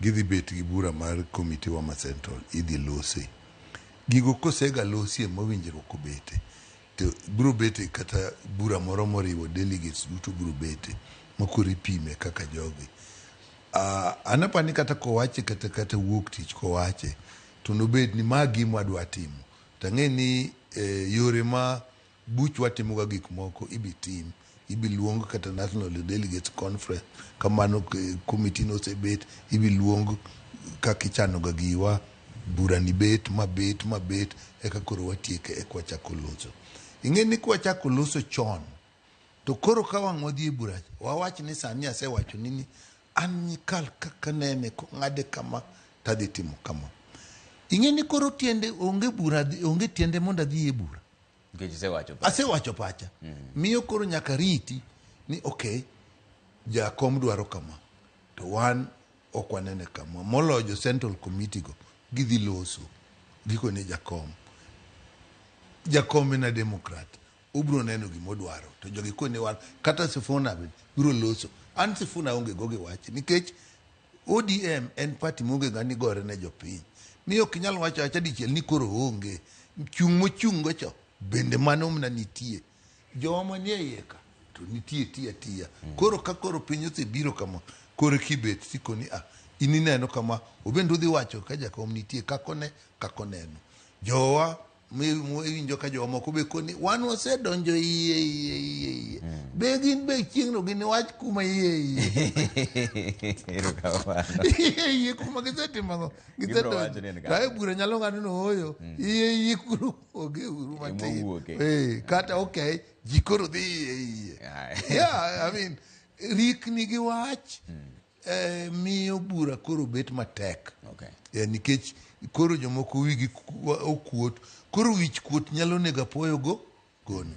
Gidhi bet gi bura mar komiti wa ma Central, idhi lose. Gigo kosega losie mowinjruok obete, to biro bete kata bura moro moriwo delegates duto biro bete ma koro ipime kaka jogi. An apani ni kata kowache kata wuok tich kowache to nobed ni ma gima wadwa timo. To ang'e ni yore ma buchwa timoga gik moko ibi tim. Ibi luong kata National Delegates Conference kamano committee no osebet ibi luong kaka ichanoga giwa bura ni bet mabet mabet eka koro watieke eka wachako loso. Ing'e ni kwachako loso chon to koro ka wang' wadhi e bura wawach ni sani asewacho ni ni an nyikal kaka nene kong'ade kama tadhi timo kama. Ing'e ni koro tiende onge bura onge tiende mondo adhi e bura. Nikech isewacho pacha. Asewacho pacha. Miyo koro nyaka riti ni okay, jakom dwaro kama to wan ok wanene kama. Moloyo jo Central Committee go gidhi loso gikone jakom. Jakom en a Democrat obiro neno gimodwaro to jogi kone wan kata Sifuna be biro loso. An Sifuna onge go gi wach nikech ODM en party maonge ng'ani gore ne jopiny. Miyo ok inyal wacho awacha dichiel ni koro oonge. Chung' mochung' go cho bende mano mana nitie. Jowa manie iye ka to nitie tiya tiya. Koro ka koro piny osebiro kama koro kibet tikoni ah in ineno kama obende udhi wacho ka jakom nitie kako ne kako neno. Jowa iwinjo ka jowa moko be koni wan wasedonjo iye iye iye iye. Be gin be chieng'no giniwach kuma iye iye. Erokamano. Iye iye kuma gisetimo ang'o? Gibiro wacho ni en Gisedonjo. To ae bura nyalo ng'ado ni ooyo. Iye iye kuro onge uru matin. Emowuoke. Kata okay, ji koro dhi iye iye. Yeah, I mean, rikni gi wach miyo bura koro bet matek. Nikech koro jomoko wigi okuot, koro wich kuot nyalo nego apoyo go gono.